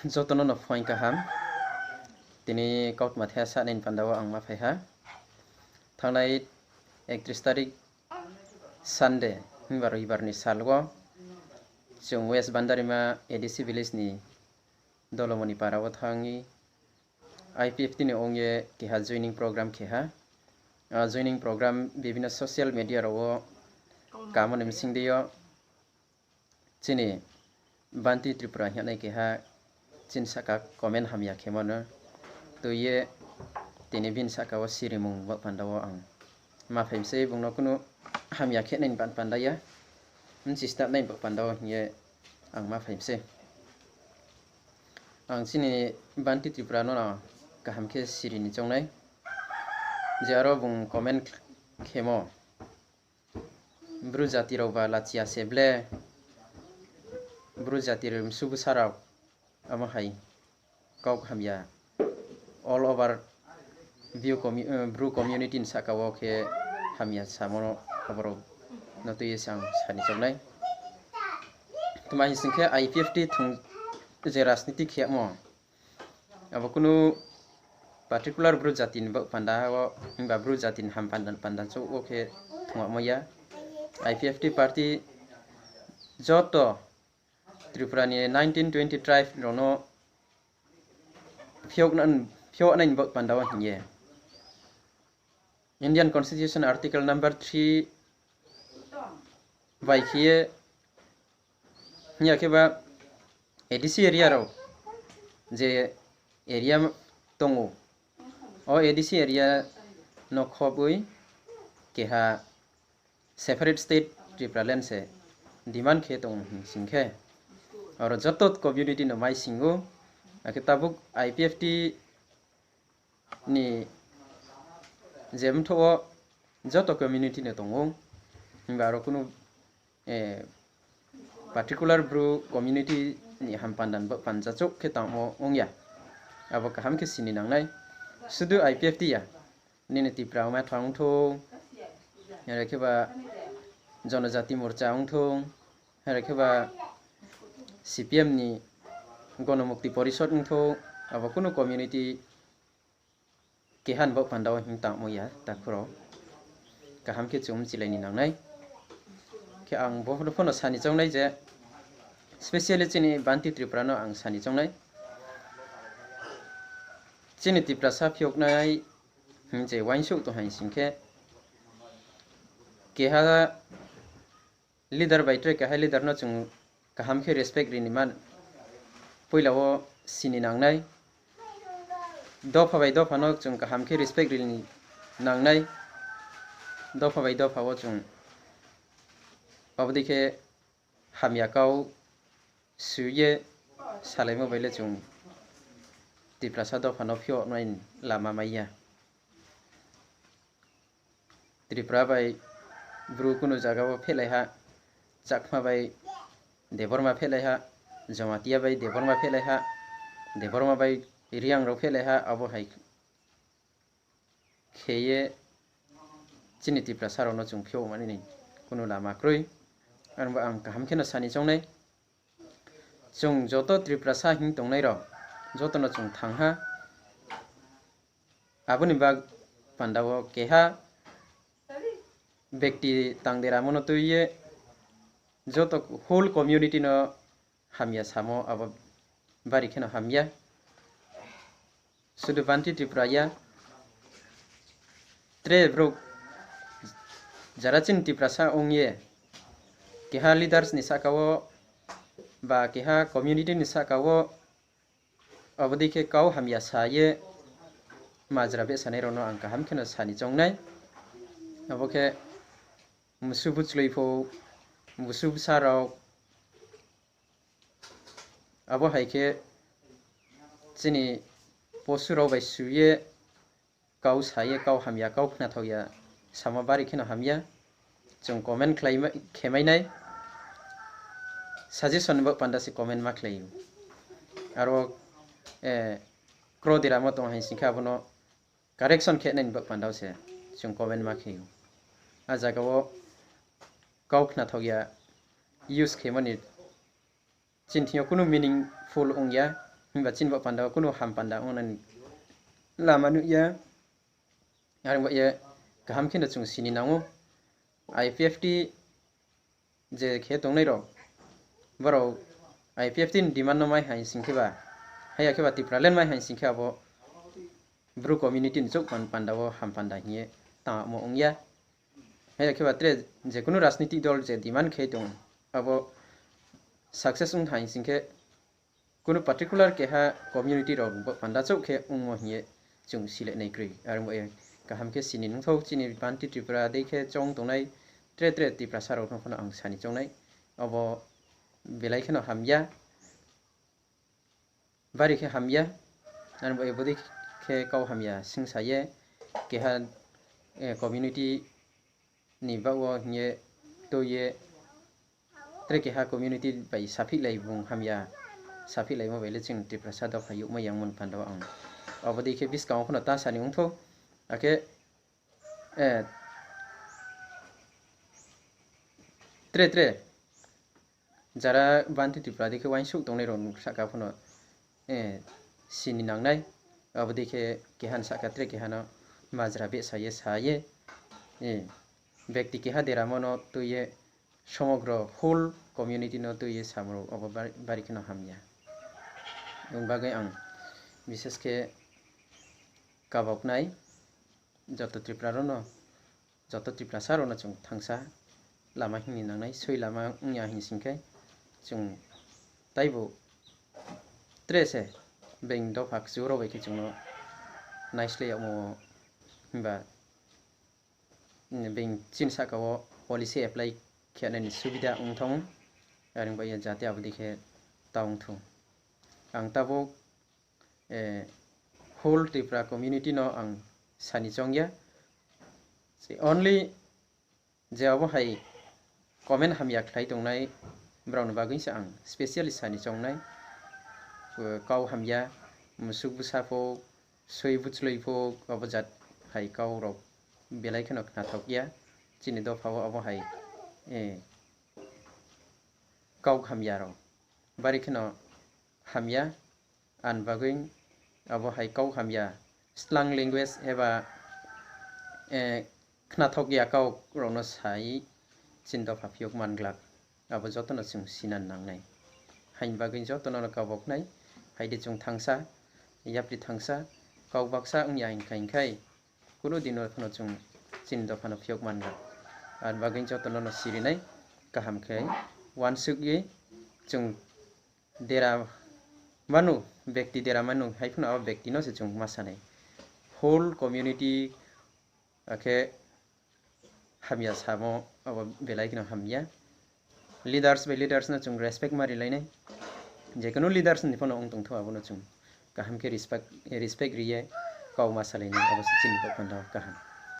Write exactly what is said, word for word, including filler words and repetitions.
Joto no no phuaing kaham. Tini kautma the sanai ni panda wo ang ma phai ha. Thanngnai ekatris tarik Sunday, himba roibar ni sal wo, chung West Bandarima A D C village ni Dolomoni para wo thanng ye I P F T ni ong ye keha joining program khe ha. A joining program bibhinno social media rao wo kamo ni bsing dei yo chini Banti Tripura hing ye nai keha chini sahka comment hamya khemo no tui ye tini bini sahka wo sirimung baoh panda wo ang ma phai mi se, bung no kunu hamya khe nai ni pan-, panda ya, bchi snam nai ni baoh panda wo hing ye ang ma phai mi se. Ang chini Banti Tripura no kaham khe siri ni choung nai je aro bung comment khemo, Bru jati rao ba lachia se ble, Bru jati rao msu bsa rao, amo hai kau hamya all over Bru commu-, eh, Bru community ni sahka wo khe hamya samo no, abo rao no tui ye se ang sa ni choung nai. Tma hing sing khe I P F T thung je rajniti khe yagmo, abo kunu particular Bru jati ni baoh panda wo, himba Bru jati ni ham panda, panda chouh wo khe thung yagmo ya. I P F T party joto Tripura ni nineteen twenty tribe rao no phiouh na-, phiouh nai ni baoh panda wo hing ye Indian Constitution Article number three bai khe ye hing ya khe ba A D C area rao je area tong ou, o A D C area no khoboi keha separate state Tipraland se demand khe tong hing sing khe, aro joto community no mai sing ou, akhe tabuk I P F T ni je mthoh wo joto community no tong ou, himba aro kunu, eh, particular Bru community ni ham panda ni baoh panda chouh khe tangmo ong ya. Abo kaham khe sini nangnai. Sudu I P F T ya, nini Tipra Motha ong thou, are khe ba Jonojati Morcha ong thou, are khe ba C P M ni Gonomukti Porishod ong thou, abo kunu community keha ni baoh panda wo hing tangmo ya, takhu rao. Kaham khe chung mchilai ni nangnai. Khe ang bo pho no sa ni choung nai je, specially chini Banti Tripura no ang sa ni choung nai. Chini Tiprasa phiouh nai hing je uaingsouh tong hai sing khe, keha leader bai tre keha leader no chung kaham khe respect ri ni man, poila wo sini nangnai. Dopha bai dopha no chung kaham khe respect ri ni nangnai. Dopha bai dopha wo chung abo dei khe hamya kau su ye salaimo bai le chung Tiprasa dopha no phiouh nai lama mai ya. Tripura bai Bru kunu zaga wo phehlai ha, Chakma bai Debbarma phehlai ha, Jamatia bai Debbarma phehlai ha, Debbarma bai Reang rao phehlai ha, abo hai khe ye chini Tiprasa rao no chung phiouh mani ni kunu lama kroi. Arbo ang kaham khe no sa ni choung nai. Chung joto Tiprasa hing tongnai rao, joto no chung thanng ha. Abo ni bag panda wo keha bekti tang deramo no tui ye joto whole community no hamya samo abo bari khe no hamya. Sudu Banti Tripura ya, tre brouh jara chini Tiprasa ong ye, keha leaders ni sahka wo, ba keha community ni sahka wo, abo dei khe kau hamya sa ye majra behsanai rao no ang kaham khe no sa ni choung nai. Abo khe msu buchloi pho, msu bsa rao, abo hai khe chini posu rao bai su ye kau sa ye, kau hamya, kau khnathao ya samo bari khe no hamya. Chung comment khlai ma-, khe mai nai. Suggestion ni baoh panda se comment ma khlai ou. Aro, eh, kro deramo tong hai sing khe abo no correction khe nai ni baoh panda wo se chung comment ma khe ou. A zaga wo kau khnathao ya use khe mani chini thing yo kunu meaningful ong ya. Himba chini baoh panda wo kuno ham panda ong nani lama nuh ya. Are ong baoh ye kaham khe no chung sini nang ou. I P F T je khe tongnai rao, brao I P F T ni demand no mai haing sing khe ba, haya khe ba Tipraland mai haing sing khe abo Bru community ni chouh pan-, panda wo ham panda hing ye tangmo ong ya. Haya khe ba tre je kunu rajnitik dol je demand khe tong, abo success ong haing sing khe, kunu particular keha community rao bo panda chouh khe ongmo hing ye chung sile nai kroi. Are ong baoh ye kaham khe sini nung thou, chini Banti Tripura dei khe choung tongnai tre tre Tiprasa rao no pho no ang sani choung nai. Abo belai khe no ham ya. Bari khe ham ya. Are ong baoh ye bodei khe kau hamya singsa ye, keha, community ni baoh wo hing ye tui ye, tre keha community bai saphihlai bung hamya, saphihlaimo bai le chini Tiprasa dopha youhmai yangmo ni panda wo ang abo dei khe buskang wo pho no ta sani ong thou. Akhe, tre tre jara Banti Tripura dei khe uaingsouh tongnai rao ni sahka pho no sini nangnai. Abo dei khe keha ni sahka tre keha no majra behsa ye sa ye, bekti keha deramo no tui ye, somogro whole community no tui ye samo rao abo bari, bari khe no hamya. Ong bagoi ang bises khe kaboknai joto Tripura rao no, joto Tiprasa rao no chung thangsa lama hing ni nangnai, soi lama ong ya hing sing khe chung taibo tre se being dopha kchu rao bai khe chung no naisleh yagmo himba being chini sahka wo policy apply khe nai ni subida ong thang ou. Are ong baoh ye jate abo dei khe ta ong thou. Ang tabuk whole Tripura community no ang sani choung ya. Only je abo hai comment hamya khlai tongnai brao ni bagoi se ang specially sani choung nai. Kau hamya, msuk bsa pho, soi buchloi pho, abo jat hai kau rao belai khe no khnathok ya. Chini dopha wo abo hai kau hamya rao bari khe no hamya. Ani bagoi abo hai kau hamya, slang language eba khnathok ya kau rao no sai chini dopha phiyok man glak. Abo joto no chung sina nangnai. Haini bagoi joto no kaboknai, hai di chung thangsa, yapri thangsa, kau baksa ong ya hing kha hing khai, kunu din no pho no chung chini dopha no phiyok man glak. Ani bagoi joto no no siri nai, kaham khe uansuk ye chung dera manu, bekti dera manu hai pho no abo bekti no se chung ma sa nai. Whole community akhe hamya samo abo belai khe no hamya. Leaders bai leaders no chung respect ma rilai nai. Je kunu leaders ni pho no ong tong thou abo no chung kaham khe respect, respect ri ye kau ma salai nai, abo se chini bo panda wo kaham.